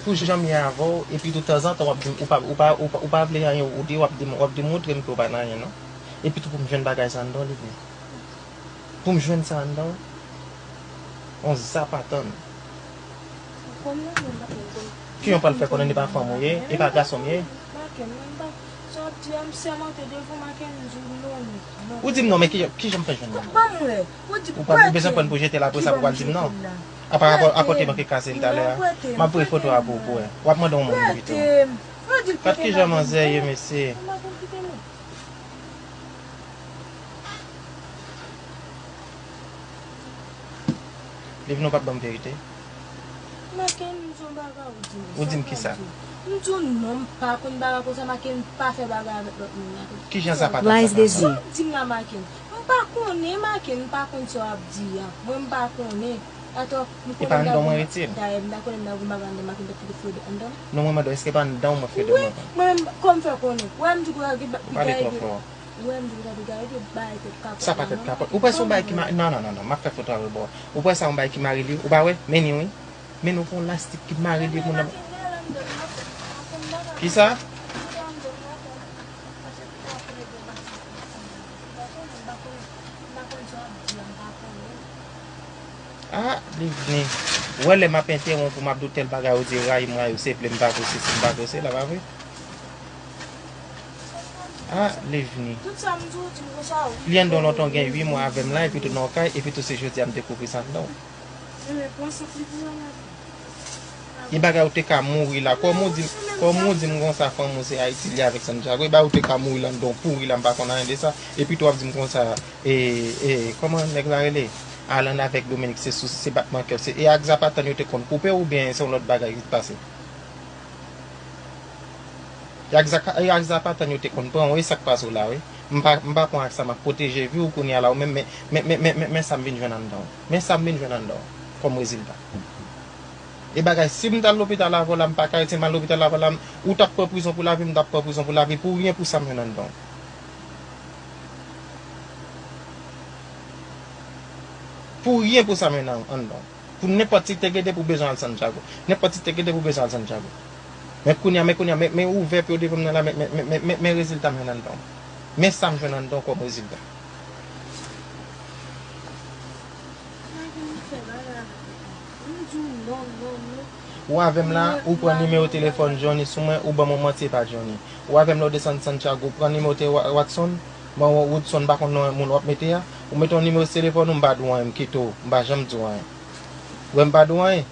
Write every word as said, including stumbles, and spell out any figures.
Tou jan m ye avè w, epi tou tanzantan w ap di m, ou pa, ou pa, ou pa, ou pa vle anyen, ou di w ap di m, w ap di m montre m ke w pa nan anyen non. Epi tou pou m jwenn bagay sa anndan w, Livni. Pou m jwenn sa anndan w, on zap atann. Ki jan w pral fè konnen e pa fanm ou ye, e pa gason m ye? Ou di m non, men ki, ki jan m fè jwenn non? Ou pa bezwen pran pou jete l apre sa pou w al di m non. Apa rapò, apòte manke kase l talè a. M ap voye foto a pou ou pou wè. W ap mande yon moun li pito. Gad ki jan manzè ye, mesye. Livni, w p ap ban m verite. Maken, m di yon bagay, ou di m. Ou di m kisa? M di w non, m pa konn bagay konsa, Maken, m pa fè bagay avèk lòt moun, Maken. Ki jan sa pa t sa? Sa w di m la, Maken? M pa konnen, Maken, m pa konn sa w ap di a. Mwen, m pa konnen. Atò, m konnen m ta gon bagay, dayè, m ta konnen m ta gon bagay anndan, Maken, m t ap kite fede anndan. Non, mwen mande w, èske pa anndan w mwen fede mwen? Wi, mwen menm, kòman m fè konnen? Ou wè m di w gen bagay. Ou pale twò fò. Ou wè m di w gen bagay, de bagay tèt kapòt. Sa pa tèt kapòt. Ou panse yon bagay ki ma-, non, non, non, non, m ap fè foto a rebò. Ou panse sa yon bagay ki mare li? Ou pa wè? Men li wi. Men nou fè yon lastik ki mare li moun nan. Kisa? Ah, Livni. Ou wè lè m ap entewonp ou, m ap di w tèl bagay, ou di rayi m, rayi w, se vle m pa vle, se si m pa vle, se la, pa vre? Ah, Livni. Li anndan w lontan, w gen uit mwa avè m la, epi tou nan yon kay, epi tou se jodi a m dekouvri sa anndan w. Gen bagay ou te ka mouri la. Kòman w di m, kòman w di m konsa fanm ou se Ayiti li avèk Santiago? E bagay ou te ka mouri la anndan w pouri la, m pa konn anyen de sa. Epi tou w ap di m konsa, e, e, kòman nèg la rele? Alan avèk Dominique se sou, se batman kè, se, e ak zapatann yo te konn koupe oubyen se yon lòt bagay ki t pase? E ak zaka-, e ak zapatann yo te konn pran w, e sa k pase w la wi. M pa, m pa pran ak sa, m ap pwoteje vi w kounye a la, ou menm, men, men sa m vin jwenn anndan w. Men sa m vin jwenn anndan w, kòm rezilta. E bagay, si m t al lopital avè w la, m pa ka rete, m al lopital avè w la, m, ou t ap pran prizon pou lavi, m t ap pran prizon pou lavi, pou ryen pou sa m jwenn anndan w. Pou ryen pou sa m jwenn an-, anndan w. Pou nenpòt ti te gen depi w bezwen al Santiago. Nenpòt ti te gen depi w bezwen al Santiago. Men kounye a, men kounye a, men, men ouvè pye w devan m nan la, men, men, men, men, men, men rezilta m jwenn anndan w. Men sa m jwenn anndan w kòm rezilta. Ou avè m la, ou pran nimewo telefòn Johnny sou mwen, ou ban m yon manti e pa Johnny. Ou avè m la, ou desann Santiago, ou pran nimewo te Wa-, Watson, ban w Woodson, m pa konn non moun w ap mete a. Ou mete yon nimewo telefòn ou, m pa di w anyen, m kite w, m pa janm di w anyen. Ou wè m pa di w anyen?